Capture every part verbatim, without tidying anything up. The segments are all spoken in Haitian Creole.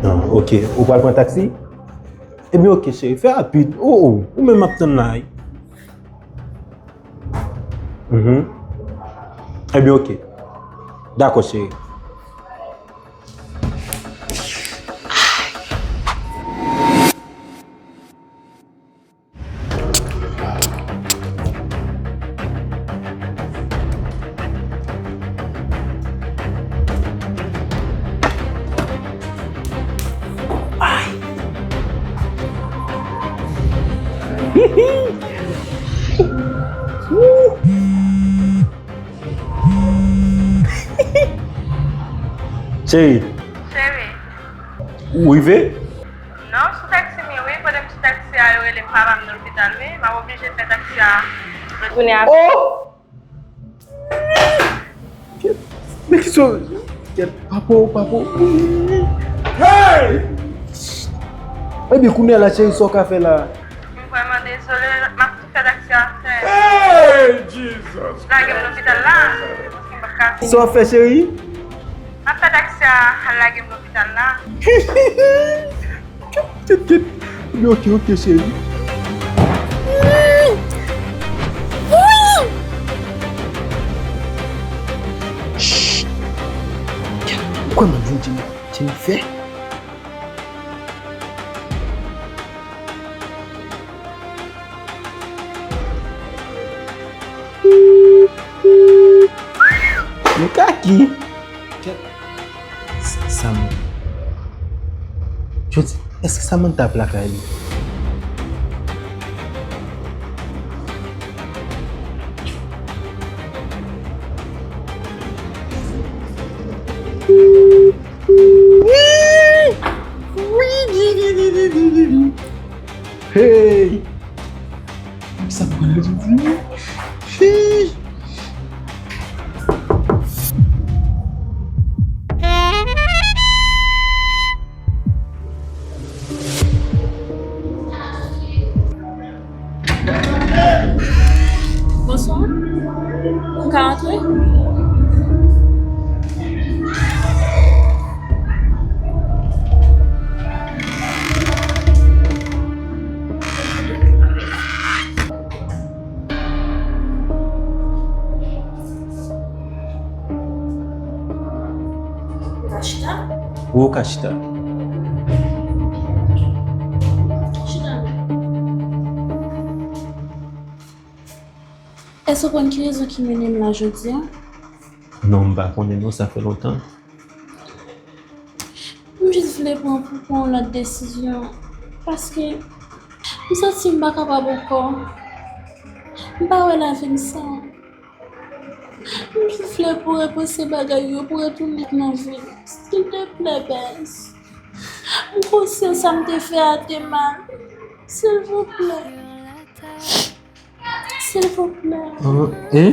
Ah, ok. Ou pral pran taksi? Ebyen, ok, cheri, fè rapid. Oh, oh, ou menm m ap tann la, wi. Mhm. Ebyen, ok. Dakò, cheri. Cheri. Cheri. Ou rive? Non, sou taksi m ye wi. Pandan m sou taksi a, yo rele m papa m nan lopital wi. M ap oblije fè taksi a retounen avè l. Oh! Men ki sou kèt, papa w, papa w. Hey! Ebyen, kounye a la, cheri, sa w ka fè la? M vrèman dezole, m ap tou fè taksi a fè. Hey, Jesus! Lage m lopital la. Paske m p ap ka fini. Sa w ap fè, cheri? M ap fè taksi a al lage m lopital la. Kèt, kèt, kèt. Ebyen, ok, ok, cheri. Shh. Kèt, ou kwè m ap jwenn Jenny-, Jennifer? Yon kaki. Kèt. S-, Sam-, jodi, èske Samantha ap lakay li? Hey! Sa pral jodi. Hey! Bonswa. M ka antre? Ou ka chita? Wi, ou ka chita. Chita. Èske w konn ki rezon ki mennen m la jodi a? Non, m pa konnen non, sa fè lontan. M jis vle pran pou pran yon lòt desizyon, paske m santi m pa kapab ankò. M pa wè lavi m san. M jis vle pou repanse bagay yo, pou retounen nan vi m. Silteplè, Bèz. M konsyan sa m te fè a te mal. Silvouplè. Silvouplè. An, en?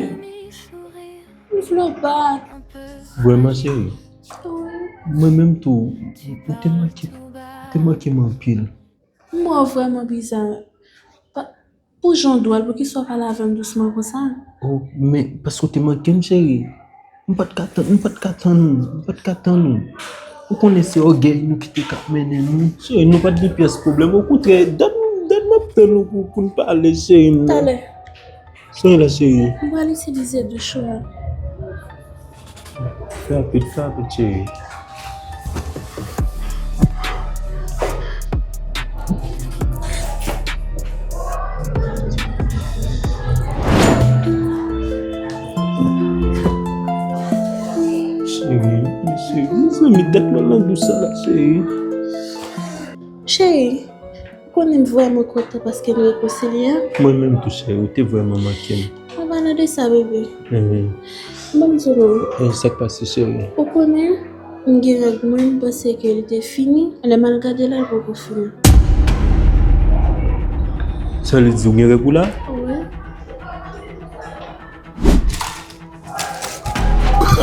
M vle w bat. Vrèman, cheri? Wi. Mwen menm tou, ou te manke, ou te manke m anpil. M wè w vrèman biza. Pa, pou jan w dwòl, poukisa w pale avè m dousman konsa? Oh, men, paske w te manke m, cheri. M pa t ka tann, m pa t ka tann ou, m pa t ka tann ou. Ou konnen se ògèy nou ki te k ap mennen nou. Cheri, nou pa t gen pyès pwoblèm. Okontrè, dat, dat m ap tann ou pou, pou n pale, cheri m nan. Talè. Sonje la, cheri. M pral itilize douch ou a. Fè rapid, fè rapid, cheri. Cheri, cheri, mezanmi, dat mwen nan douch sa la, cheri. Cheri, ou konnen m vrèman kontan paske n rekonsilye. Mwen menm tou, cheri, ou te vrèman manke m. An palan de sa, bebe. Mhm. Ban m di w non. E sa k pase, cheri? Ou konnen, m gen règ mwen, m panse ke li te fini. Lè m al gade la, li poko fini. Sa vle di ou gen règ ou la? Wi.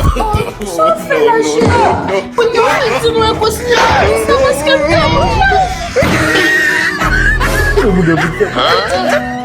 Oh, sa w fè la, cheri? Pou nou fè di nou enkonsidan konsa paske m te wouj la.